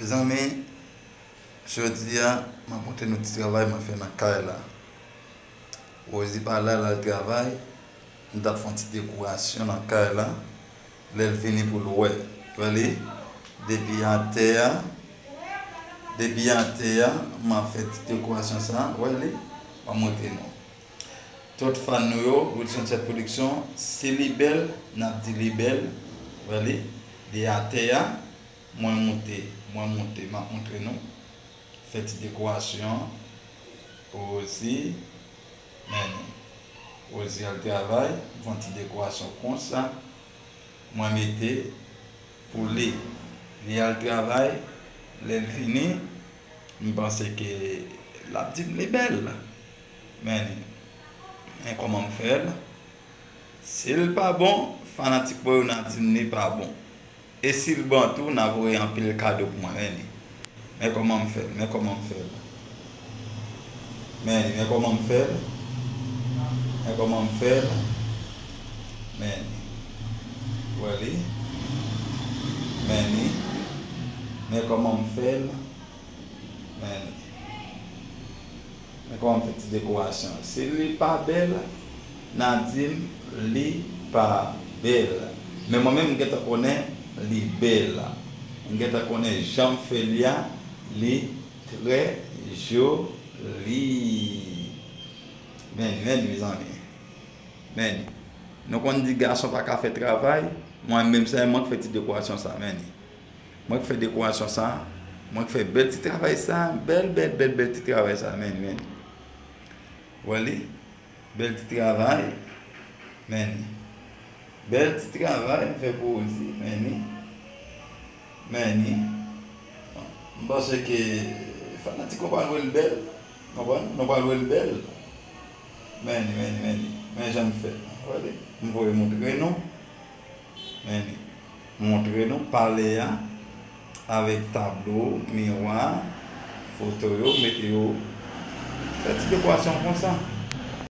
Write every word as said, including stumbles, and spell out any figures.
Mezanmi, jodi a, m ap montre nou ti travay mwen fè nan kay la. Rosie pa la, l al travay, m t ap fè yon ti dekorasyon nan kay la. Lè l vini pou l wè. Wè li? Depi atè a, depi atè a, m ap fè ti dekorasyon sa. Wè li? M ap montre nou. Tout fan nou yo, Wilson Sèt Production, si li bèl, n ap di li bèl. Wè li? Li atè a, mwen moute, mwen moute, m ap montre nou. Fè ti dekorasyon pou Rosie. Men nou. Rosie al travay, m fè yon ti dekorasyon konsa. Mwen mete pou li. Li al travay, lè l vini, m panse ke l ap di m li bèl. Men li. Men kòman m fè l. Si l pa bon, fanatik mwen yo nan di m li pa bon. E si l bon tou, n a voye anpil kado pou mwen. Men li. Men kòman m fè l, men kòman m fè l. Men li, men kòman m fè l. Men kòman m fè l. Men li. Wè li. Men li. Men kòman m fè l. Men li. Men kòman m fè ti dekorasyon. Si li pa bèl, n a di m li pa bèl. Men mwen menm, m gentan konnen li bèl. M gentan konnen jan m fè li a, li trè joli. Men li, men li, mezanmi. Men li. Nou konn di gason pa ka fè travay, mwen menm se mwen k fè ti dekorasyon sa, men li. Mwen k fè dekorasyon sa, mwen k fè bèl ti travay sa, bèl, bèl, bèl, bèl ti travay sa, men li, men li. Wè li? Bèl ti travay, men li. Bèl ti travay m fè pou Rosie, men li. Men li. M panse ke fanatik yo pral wè l bèl. Konprann? Nou pral wè l bèl. Men li, men li, men li. Men jan m fè. Wè li? M voye montre nou. Men li. Montre nou palè a avèk tablo, miwa, foto yo, mete yo. Fè ti dekorasyon konsa.